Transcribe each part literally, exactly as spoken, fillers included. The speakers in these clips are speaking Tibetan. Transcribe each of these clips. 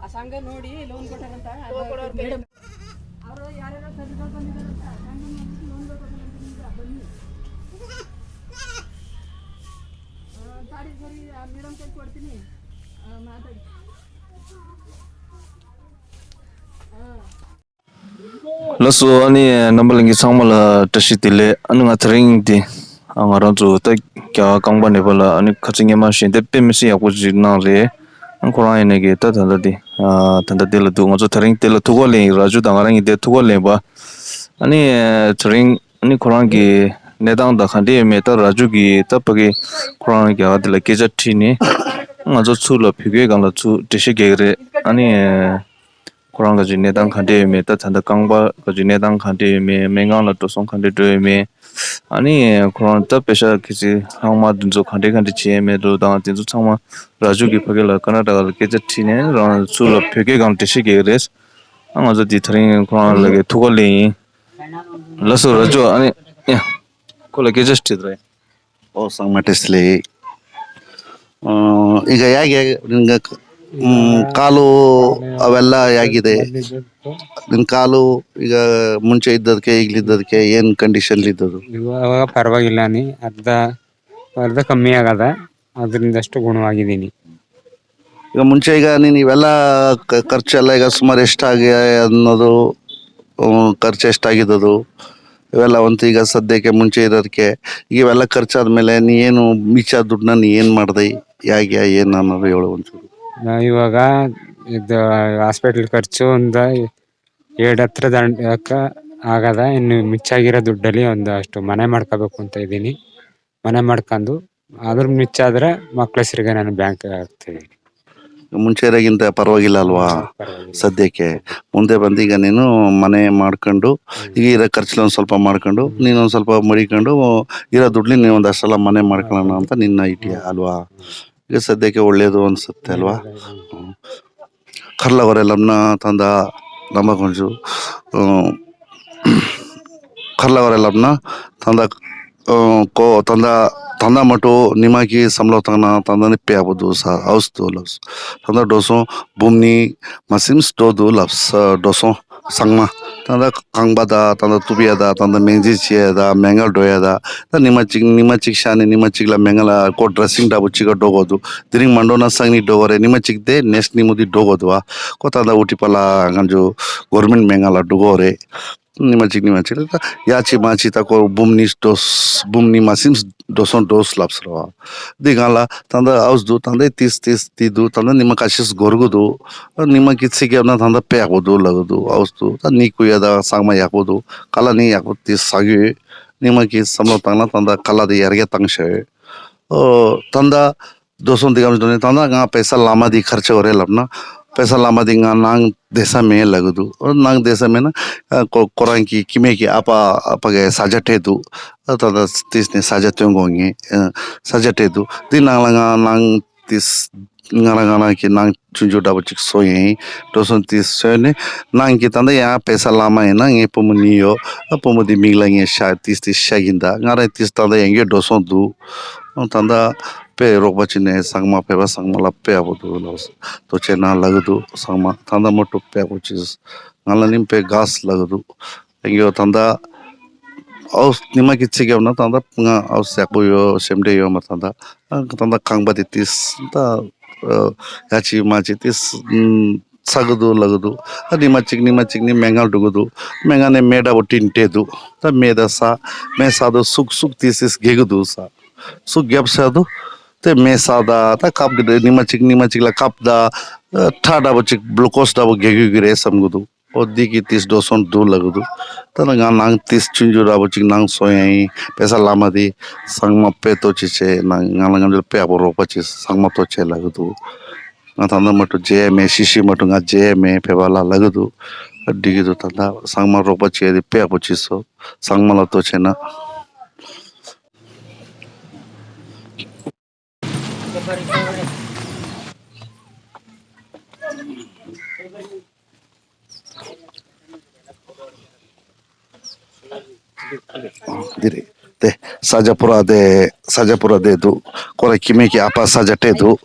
ಆ ಸಂಘ ನೋಡಿ ಲೋನ್ ಕೊಟ್ಟಾರಂತ. ಮೇಡಮ್, ಅವರು ಯಾರ್ಯಾರು ಸದಸ್ಯರು ಬಂದಿದ್ದಾರಂತ ಸಂಘ ನೋಡ್ಬಿಟ್ಟು ಲೋನ್ ಕೊಡ್ಬೇಕಂತ ಬನ್ನಿ. ಆ, ಗಾಡಿ ಸರಿ, ಆ, ಮೇಡಮ್ ಕೈ ಕೊಡ್ತೀನಿ. ಆ, ಮಾತಾಡಿ. ಆ. ལགས་སོ། ཨ་ནི་རྣམ་པ་ལྷན་རྒྱས་ཚང་མ་ལ་བཀྲ་ཤིས་བདེ་ལེགས། ཨ་ནི་ང་དེ་རིང་འདི་ང་རང་ཚོ་ད་རྒྱ་གར་རྐང་པ་ནེ་པ་ལ་ཨ་ནི་ཁ་ཚིག་སྔོན་མ་བཞིན་དེ་དཔེ་མི་སྲིད་ཡག་པོ་ཅིག་གནང་རེད། ཨ་ཁོ་རང་ཡིན་ནའི་གི་ད་ད་ལྟ་འདི་ཨ་ད་ལྟ་འདི་ལ་འདུག་ང་ཚོ་དེ་རིང་འདི་ལ་ཐུག་ག་སླེབས་ཡིན། ར་ཇུ་དང་ང་རང་གཉིས་འདི་ཐུག་ག་སླེབས་པ། ཨ་ནི་དེ་རིང་ཨ་ནི་ཁོ་རང་གི་གནས་སྟངས་ད་ག་འདྲ་ཡོད་མེད། ད་ར་ཇུ་གི་ད་ཕ་གི་ཁོ་རང་རྒྱ་གར་འདི་ལ་སྐད་ཆ་དྲིས་ནས་ང་ཚོ་ཚུར་ལ་བོད་སྐད་སྒང་ལ་ཚུར་འགྲེལ་བཤད་རྒྱག་གི་རེད། ཨ་ནི། ཁོ་རང་ག་ཅིག་གནས་སྟངས་ག་འདྲ་ཡོད་མེད། ད་ད་ལྟ་རྐང་པ་ག་ཅིག་གནས་སྟངས་ག་འདྲ་ཡོད་མེད། སྨན་ཁང་ལ་འགྲོ་སོང་ག་འདྲ་འགྲོ་ཡོད་མེད། ཨ་ནི་ཁོ་རང་ད་པེ་ཤ་གི་ཅིག་ལྷག་མ་འདི་ཚོ་ག་འདྲ་ག་འདྲ་བྱས་ཡོད་མེད་འགྲོ་དང་དེ་ཚོ་ཚང་མ་ར་ཇུ་གི་ཕ་གི་ལ་ཀར་ན་ཊ་ཀ་ལ་སྐད་ཆ་དྲིས་ནས་རང་ཚུར་ལ་བོད་སྐད་སྒང་འགྲེལ་བཤད་རྒྱག་གི་རེད། ཨ་ང་ཚོ་དེ་དེ་རིང་ཁོ་རང་ལ་གི་ཐུག་ག་སླེབས་ཡིན། ལགས་སོ་ར་ཇུ། ཨ་ནི་ཡ་ཁོ་ལ་སྐད་ཆ་དྲིས་དང་། ཨོ་སངས་མ་ཏེ་སི་ལེ། ཨ་ཨི་ག་ཡ་གི་ཨ་ཀ་ལོ་ཨ་བེ་ལ་ཡ་གི་དེ་ཨ་ཀ་ལོ་ཨི་ག་མུན་ཆ་ཡི་དར་ཁེ་ཡིག་ལི་དར་ཁེ་ཡན་ཀོན་ཌི་ཤན་ལི་དར། ཨི་ག་ཨ་བ་པར་བ་གི་ལ་ནི་ཨར་ད་ཨར་ད་ཀ་མི་ཡ་ག་ད་ཨར་ད་རིན་ད་སྟོ་གུ་ནུ་བ་གི་དེ་ནི། ཡང་མུན་ཆད་ག་ནི་ནི་བེ་ལ་ཀ་ཀར་ཆ་ལ་ག་སུ་མ་རེ་སྟ་གི་ཡ་ནོ་དོ། ཀར་ཆ་སྟ་གི་དོ་དོ། བེ་ལ་འོན་ཏི་ག་ས་དེ་ག་མུན་ཆད་ར་ཀེ་ཡི་བེ་ལ་ཀར་ཆ་མེ་ལེ་ནི་ཡེ་ནུ་མི་ཆ་དུར་ན་ནི་ཡེན་མར་དེ་ཡ་གི་ཡ་ཡེ་ན་ན་བེ་ཡོ་ལ་འོན་ཆུ། ན་ཡུ་བ་ག་ཧོ་སྤི་ཊལ་ཀར་ཆ་འོན་ད་ཡེ་ཌ་ཏྲ་དན་ཀ་ཨ་ག་ད་ཡེ་ནུ་མི་ཆ་གི་ར་དུར་ཌ་ལི་འོན་ད་སྟོ་མ་ནེ་མར་ཀ་བ་ཀུན་ཏེ་དེ་ནི། མ་ནེ་མར་ཀ་འདུག་ཨ་ལུར་མི་ཆ་དེ་ར་མ་ཀ་ལ་སིར་ག་ན་ནི་བེང་ཀ་ཐེ། མུན་ཆད་ར་གིན་ཏེ་པར་བ་གི་ལ་ལ་བ་ས་དེ་ཀེ་མུན་དེ་བན་དི་ག་ནི་ནོ་མ་ནེ་མར་ཀ་འདུག་ཡི་ར་ཀར་ཆ་ལོན་སོལ་པ་མར་ཀ་འདུག་ནི་ནོ་སོལ་པ་མ་རི་ཀ་འདུག་ཡི་ར་དུར་ལི་ནི་འོན་ད་ས་ལ་མ་ནེ་མར་ཀ་ལ་ནང་ད་ནི་ན་ཡི་ཏི་ཨ་ལ་བ། གི་ས་དེ་ཀེ་འོ་ལེ་དོ་འོན་ས་དེ་ལ་བ། ཁར་ལ་བ་རེ་ལབ་ན་ད་ད་ལམ་པ་ཁོང་ཚོ། ཁར་ལ་བ་རེ་ལབ་ན་ད་ད་ཨ་ཀོ་ད་ད་ད་ད་མ་ཏོ་ཉི་མ་གི་བསམ་བློ་བཏང་ན་ད་ད་ནི་དཔེ་ཡག་པོ་འདུག་ས་ཨའུ་སི་འདུག་ལབ་སོ། ད་ད་འགྲོ་སོང་འབུམ་གཉིས་མ་ཟིན་འགྲོ་འདུག་ལབ་ས་འགྲོ་སོང་ཚང་མ། ད་ད་ཁང་པ་ད་ད་ད་གཏུབ་ཡ་ད་ད་ད་མེང་ཅི་བྱེད་ཡ་ད་མེང་གལ་འགྲོ་ཡ་ད་ད་ཉི་མ་གཅིག་ཉི་མ་གཅིག་ཤ་ནི་ཉི་མ་གཅིག་ལ་མེང་གལ་ལ་ཀོ་ཌི་རེ་སིང་འདྲ་པོ་གཅིག་ག་འགྲོ་དགོས་འདུག་དེ་རིང་མ་འགྲོ་ན་སང་ཉིན་འགྲོ་དགོས་རེད། ཉི་མ་གཅིག་དེ་ནེག་སི་ཊི་ཉི་མ་དེ་འགྲོ་དགོས་འདུག་ཨ་ཀོ་ད་ད་ཨུ་ཏི་པ་ལ་ང་ཚོ་གོར་མེན་མེང་གལ་ལ་འགྲོ་དགོས་རེད། ཉི་མ་གཅིག་ཉི་མ་གཅིག་ལ་ད་ཡ་གཅིག་མ་གཅིག་ད་ཀོ་འབུམ་གཉིས་འགྲོ་འབུམ་གཉིས་མ་ཟིན་འགྲོ་སོང་འགྲོ་ལབ་ཟེར་བ། འདི་སྒང་ལ་ད་ལྟ་ཨའུ་སི་འདུག་ད་ལྟ་ཏིས་ཏིས་ཏི་འདུག་ད་ལྟ་ཉི་མ་ཁ་ཤས་འགོར་གི་འདུག་ཉི་མ་གི་ཚིག་རྒྱབ་ན་ད་ལྟ་དཔེ་ཡག་པོ་འདུག་ལབ་གི་འདུག་ཨའུ་སི་འདུག་ད་ནི་ཀུ་ཡ་ད་ས་མ་ཡག་པོ་འདུག་ཀ་ལ་ནི་ཡག་པོ་ཏིས་ཟ་གི་ཡོད། ཉི་མ་གི་བསམ་བློ་བཏང་ན་ད་ལྟ་ཀ་ལ་དེ་ཡར་རྒྱས་བཏང་ཤག་ཡོད། ཨོ་ད་ལྟ། རྡོ་སོང་འདི་གམ་འདོན་ནས་ད་ལྟ་ང་དཔེ་ས་བླ་མ་འདི་གར་ཆེ་བ་རེད་ལབ་ན། དཔེ་ས་བླ་མ་འདི་ང་ནང་བསྡད་ས་མེད་ལབ་གི་འདུག་ཨོ་ནང་བསྡད་ས་མེད་ན་ཨ་ཁོ་ཁོ་རང་གི་སྐྱེ་དམན་གྱི་ཨ་ཕ་ཨ་ཕ་གིས་ས་ཆ་སྤྲད་འདུག་ཨ་ད་ལྟ་དེ་ནས་ས་ཆ་སྟོན་དགོས་ངེས་ཨ་ས་ཆ་སྤྲད་འདུག་འདི་ནང་ལ་ང་ནང་དེ་ང་རང་ང་རང་གི་ནང་ཆུང་ཆུང་འདྲ་པོ་ཅིག་བཟོ་ཡིན། རྡོ་སོང་དེ་བཟོས་ནས་ནང་གི་ད་ལྟ་ཡང་དཔེ་ས་བླ་མ་ཡིན་ན་ངའི་བུ་མོ་གཉིས་ཡོད། ཨ་བུ་མོ་དེ་མིང་ལ་ངས་ཤ་དེ་དེ་ཤ་ཡིན་ད་ང་རང་དེ་ད་ལྟ་ཡང་གི་རྡོ་སོང་འདུག་ཨོ་ད་ལྟ་དཔེ་རོགས་པ་ཅིག་ནས་ཚང་མ་བོད་པ་ཚང་མ་ལ་དཔེ་ཡག་པོ་འདུག་ལབ་སོ། ཐུགས་རྗེ་ཆེ་གནང་ལབ་གི་འདུག་ཚང་མ་ད་ལྟ་མ་གཏོགས་དཔེ་ཡག་པོ་ཅིག་ང་ལ་ནི་དཔེ་དགའ་སོ་ལབ་གི་འདུག་ཨེ་ཡོ་ད་ལྟ་ཨའུ་ཉི་མ་གི་ཚིག་རྒྱབ་ན་ད་ལྟ་ང་ཨའུ་ཡག་པོ་ཡོད་སེམས་ཁྲལ་ཡོད་མ་ད་ལྟ་ཨ་ད་ལྟ་ཁང་པ་དེ་ཏིས་ད་ཡ་ཅི་མ་ཅི་ཏིས་ཚ་གི་འདུག་ལབ་གི་འདུག་ཨ་ཉི་མ་གཅིག་ཉི་མ་གཅིག་ནི་སྨན་ཁང་འགྲོ་གི་འདུག་སྨན་ཁང་ནས་མེ་འདྲ་པོ་སྤྲིན་སྤྲད་འདུག་ད་མེ་ད་ས་མེ་ས་དུ་སུག་སུག་ཏིས་ཏིས་རྒྱག་གི་འདུག་ས། སུ་རྒྱབ་ས་དུ། དེ་མེ་ས་ད་ད་ཀབ་གི་ཉི་མ་གཅིག་ཉི་མ་གཅིག་ལ་ཀབ་ད་ཁྲག་འདྲ་པོ་གཅིག་གླུ་ཀོས་འདྲ་པོ་རྒྱག་གི་རེད་བསམ་གི་འདུག་ཨོ་འདི་གི་ཏིས་འགྲོ་སོང་འདུག་ལབ་གི་འདུག་ད་ནི་ང་ནང་ཏིས་ཆུང་ཆུང་འདྲ་པོ་གཅིག་ནང་སོང་ཡ་ཡིན་དཔེ་ས་བླ་མ་དེ་ཚང་མ་དཔེ་ལྟོ་ཅི་བྱས་ནང་ང་ལ་ང་ཚོ་དཔེ་ཡག་པོ་རོགས་པ་ཅིག་ཚང་མ་ལྟོ་བྱས་ལབ་གི་འདུག་ང་ད་ནི་མ་གཏོགས་བརྗེད་ཡ་མེད་ཤི་ཤི་མ་གཏོགས་ང་བརྗེད་ཡ་མེད་བོད་པ་ལ་ལབ་གི་འདུག་ཨ་འགྲིག་གི་འདུག་ད་ལྟ་ཚང་མ་རོགས་པ་བྱས་ཏེ་དཔེ་ཡག་པོ་ཅིག་སོ་ཚང་མ་ལ་ལྟོ་བྱས་ན། འདི་རེད། དེ་ས་ཆ་པུ་ར་དེ་ས་ཆ་པུ་ར་དེ་འདུག་ཁོ་ར་ཁྱིམ་མི་གི་ཨ་ཕ་ས་ཆ་སྤྲད་འདུག་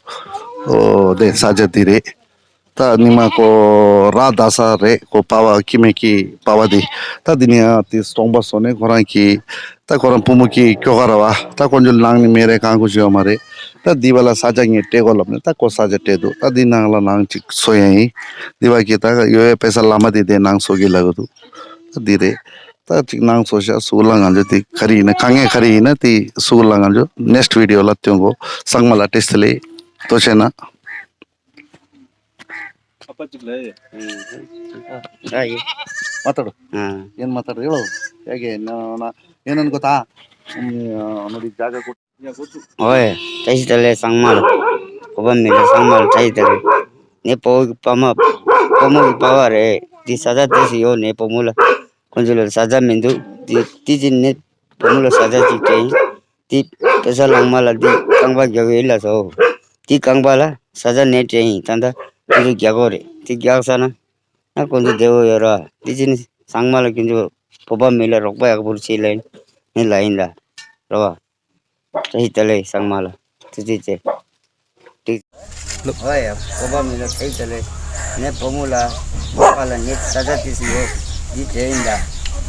ཨོ་དེ་ས་ཆ་འདི་རེད། ད་ཉི་མ་ཁོ་ར་ད་ས་རེད། ཁོ་པ་བ་ཁྱི་མེད་ཀྱི་པ་བ་དེ། ད་དེ་ནས་ཡང་དེ་སྟོང་པ་སོང་ནས་ཁོ་རང་གི་ད་ཁོ་རང་བུ་མོ་གི་ཁྱོ་ག་ར་བ། ད་དཀོན་མཆོག་ནང་ནས་མེད་རེད། གང་གོ་ཞིག་ཡོད་མ་རེད། ད་འདི་བ་ལ་ས་ཆ་ངས་སྤྲད་དགོས་ལབ་ནས་ད་ཁོ་ས་ཆ་སྤྲད་འདུག་ད་འདི་ནང་ལ་ནང་ཅིག་སོ་ཡ་ཡིན། འདི་བ་གི་ད་ཡོད་ཡ་པེ་ས་ལ་མ་དེ་དེ་ནང་སོ་གི་ལ་གི་འདུག་ད་འདི་རེད། ད་ཅིག་ནང་སོ་ཤ་སུ་ལ་ང་ཚོ་དེ་ག་རེ་ཡིན་ན་དཀའ་ངལ་ག་རེ་ཡིན་ན་དེ་སུ་ལ་ང་ཚོ་ནེགསི་ཊི་བི་ཌི་ཡོ་ལ་སྟོན་གོ་ཚང་མ་ལ་བཀྲ་ཤིས་བདེ་ལེགས། ཐུགས་རྗེ་གནང་། ཨ་ཡེ། མ་ཐར། ཨ། ཡེན་མ་ཐར་ཡོ། ཡ་གེ་ན་ན་ཡེན་ན་གོ་ད། ཨ་ནོ་རི་ཇ་ག་གོ། ཨོའེ། བཀྲ་ཤིས་བདེ་ལེགས་ཚང་མ་ལ། བོད་པ་མི་རིགས་ཚང་མ་ལ་བཀྲ་ཤིས་བདེ་ལེགས། ནས་བོད་ཀྱི་པ་མ། བུ་མོ་གི་པ་བ་རེད། འདི་ས་ཆ་དེ་སུ་ཡོད་ནས་བུ་མོ་ལ། ཁོང་ཚོ་ལ་ས་ཆ་མི་འདུག་དེ་དེ་ཅི་ནས་བུ་མོ་ལ་ས་ཆ་ཅིག་སྤྲད་ཡིན། དེ་པེ་ས་ལང་མ་ལ་དེ་རྐང་པ་རྒྱག་གི་ཡིན་ལ་སོ། དེ་རྐང་པ་ལ་ས་ཆ་ནས་སྤྲད་ཡིན། ད་ལྟ་ཁོང་ཚོ་རྒྱག་གོ་རེད། དེ་རྒྱག་ས་ན་ན་ཁོང་ཚོ་བདེ་བོ་ཡོད་ར། དེ་ཅི་ནས་ཚང་མ་ལ་ཁྱོད་ཚོ་བོད་པ་མི་ལ་རོགས་པ་ཡག་པོ་བྱེད་ལ་ཡིན་ནི་ལ་ཡིན་ལ་ར་བ། བཀྲ་ཤིས་བདེ་ལེགས་ཚང་མ་ལ། ཐུགས་རྗེ་ཆེ། ཧོ་ཡ། བོད་པ་མི་ལ་བཀྲ་ཤིས་བདེ་ལེགས། ནས་བུ་མོ་ལ་བོད་པ་ལ་ངས་ས་ཆ་དེ་སུ་ཡོད། འདི་སྤྲད་ཡིན་ད།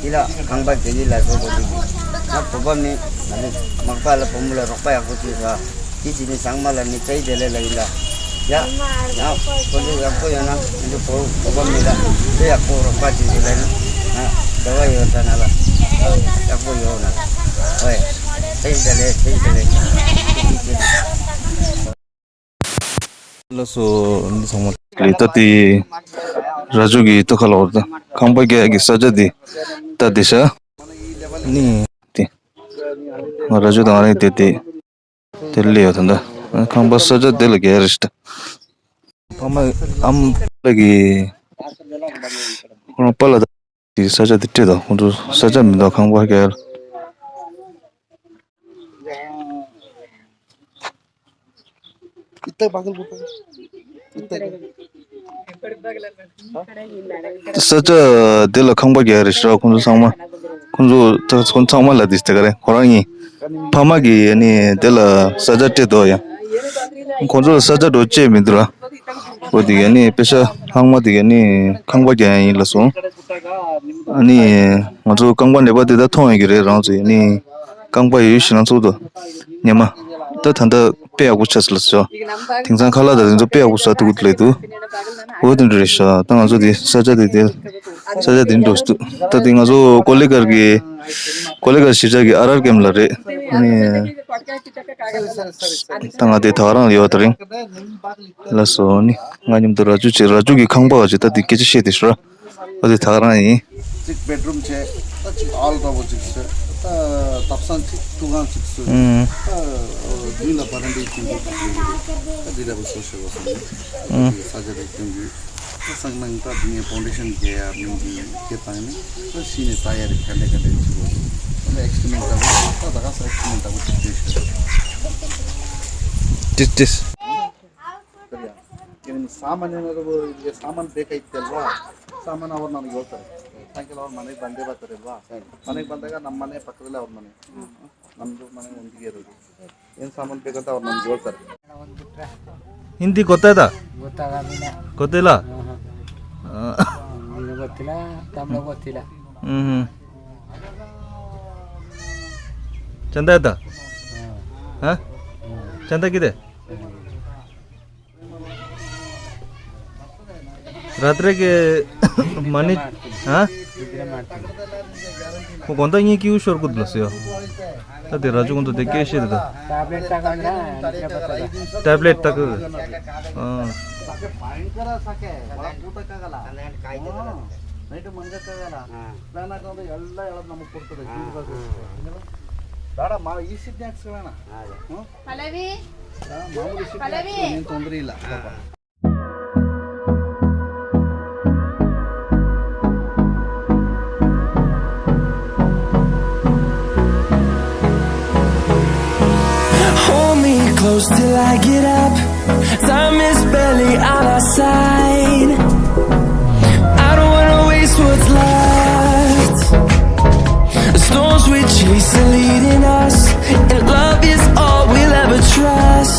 འདི་ལ་ཁང་པ་རྒྱག་གི་ལ་སོགས་པ་འདི་གི་ང་བོད་པ་མི་ང་ནི་མག་པ་ལ་བུ་མོ་ལ་རོགས་པ་ཡག་པོ་བྱེད་ས། འདི་བྱེད་ནི་ཚང་མ་ལ་ནི་བཀྲ་ཤིས་བདེ་ལེགས་ལ་ཡིན་ད། ཡ། ཡ། ཁོ་ཚོ་ཡག་པོ་ཡོད་ན་ང་ཚོ་བོད་བོད་པ་མི་ལ་ཚོ་ཡག་པོ་རོགས་པ་བྱེད་ཟེར་ལ་ནི་ང་བདེ་བ་ཡོད་ད་ན་ལ་ཡག་པོ་ཡོད་ན། ཧོ་ཡ། བཀྲ་ཤིས་བདེ་ལེགས། བཀྲ་ཤིས་བདེ་ལེགས། ལགས་སོ། འདི་ཚང་མ་ལས་ད་དེ་ར་ཇུ་གི་ཏོ་ཁ་ལོ་ད་ཁང་པ་རྒྱག་གི་ས་ཆ་དེ་ད་དེ་ཤ་ནི་དེ་ང་ར་ཇུ་དང་ང་རེ་དེ་དེ་དེ་ལས་ཡོད་ད་ད་ཁང་པ་ས་ཆ་དེ་ལ་རྒྱག་རེ་ཤི་ད་ཕ་མ་ཨམ་ལ་གི་ཁོ་རང་པ་ལ་ད། དེ་ས་ཆ་དེ་སྤྲད་དང་ཁོང་ཚོ་ས་ཆ་མི་འདུག་ཁང་པ་རྒྱག་ཡ། ས་ཆ་དེ་ལ་ཁང་པ་རྒྱག་ཡ་རེད་ཤག་ཁོང་ཚོ་ཚང་མ། ཁོང་ཚོ་ད་ཁོང་ཚང་མ་ལ་དེ་དེ་ག་རེད། ཁོ་རང་གཉིས་ཕ་མ་གིས་ཨ་ནི་དེ་ལ་ས་ཆ་སྤྲད་དོ་ཡ། ཁོང་ཚོ་ལ་ས་ཆ་འགྲོ་བཅད་མི་འདུག་ར། འོ་དེ་ག་ནི་པེ་ཤ་ལྷག་མ་དེ་ག་ནི་ཁང་པ་རྒྱག་ཡ་ཡིན་ལ་སོང་། ཨ་ནི་ང་ཚོ་རྐང་པ་ནད་པ་དེ་ད་མཐོང་ཡོད་ཀྱི་རེད། རང་ཚོ་ཡ་ནི་རྐང་པ་ཡོད་ཞེ་ན་ཚུགས་དོ་ཉི་མ། ད་ད་ལྟ་དཔེ་ཡག་པོ་ཆགས་སོང་ལ་སོ། དེང་སང་ཁ་ལག་དང་དེ་ཚོ་དཔེ་ཡག་པོ་ཟ་ཐུབ་ཀྱི་ལས་འདུག་འོ་དེ་འདྲ་རེད་ཤག་ད་ང་ཚོ་དེ་ས་ཆ་དེ་དེ་ས་ཆ་དེ་འགྲོ་སྲིད་འདུག་ད་དེ་ང་ཚོ་ཀོ་ལི་གར་གི་ཀོ་ལི་གར་གཞིས་ཆགས་ཀྱི་ཨར་ཨར་ཀེམ་ལ་རེད། ཨ་ནི་ད་ང་དེ་ད་ག་རང་ལ་ཡོད་ད་རིང་། ལགས་སོ། ནི་ང་མཉམ་དུ་ར་ཇུ་བྱེད། ར་ཇུ་གི་ཁང་པ་བ་བྱེད། ད་དེ་སྐད་ཆ་བཤད་དེ་ཤོར་བ་དེ་ད་ག་རང་ཡིན། གཅིག་བེད་རུམ་བྱས། ད་གཅིག་ཨལ་འདྲ་བོ་གཅིག་བཟོས། ད་ཐབ་ཚང་གཅིག་ཐུག་ཁང་གཅིག་བཟོས། ཨུམ། ད་མདུན་ལ་བ་རན་ཌའི་སྟེང་དུ་ད་འདི་འདྲ་བོ་བཟོ་ཤེས་པ་སོང་ནས་ད་ཨུམ། དེ་ས་ཆ་དེ་སྟེང་གི་ད་སང་ནང་ད་དེ་ནས་ཕའུན་ཌེ་ཤན་རྒྱག་ཡ་མིན་གྱི་རྒྱག་བཏང་ནས་ད་གཞི་ནས་ད་ཡ་རེ་ག་འདྲ་ག་འདྲ་བྱེད་དགོས། ད་ཨེག་སི་ཊི་མེན་ཊི་འདྲ་བོ་ད་ད་ག་ས་ཨེག་སི་ཊི་མེན་ཊི་འདྲ་བོ་གཅིག་བཟོས་ཤེས། ཏིས་ཏིས། ये सामान है ना, वो ये सामान देखा इत्तेल्वा, सामान और नन योतर। साइकिल और मने बंदे बतरेल्वा। मने बंदगा नम मने पकड़ले और मने। नम जो मने उंदिगे रो। ಏನ್ ಸಾಮಾನ್ ಬೇಕಂತ ಅವ್ರು ನಮ್ಗೆ ಹೇಳ್ತಾರೆ. ಹಿಂದಿ ಗೊತ್ತಾಯ್ತಾ? ಗೊತ್ತಾಗೋದಿಲ್ಲ. ಗೊತ್ತಿಲ್ಲ? ಹ್ಮ್. ಆ. ನಿನಗೆ ಗೊತ್ತಿಲ್ಲ, ತಮಿಳು ಗೊತ್ತಿಲ್ಲ. ಹ್ಮ್ ಹ್ಮ್. ಚಂದ ಆಯ್ತಾ? ಹ್ಮ್. ಹಾ? ಹ್ಮ್. ಚಂದ ಆಗಿದೆ? ಹ್ಮ್. रात्रि के माने, हाँ? वो कौन था ये क्यों शोर कुछ बस यो? ता तेरा जो कौन तो देख के शेर था। टैबलेट तक ना, इतने पता था। टैबलेट तक। हाँ। भयंकर सके, बड़ा टूटा का गला। नहीं तो मंगा का गला। हाँ। ना, ना, तो यल्ला, यल्ला नमक पड़ता था, हाँ, जीव का हाँ। दाड़ा, मा, ये सिद्ध एक्स ना। हाँ। हाँ? ಪಲ್ಲವಿ. ಪಲ್ಲವಿ. ತೊಂದರೆ ಇಲ್ಲ. Hold me close till I get up. Time is barely on our side. I don't wanna waste what's left. The storms we chase are leading us.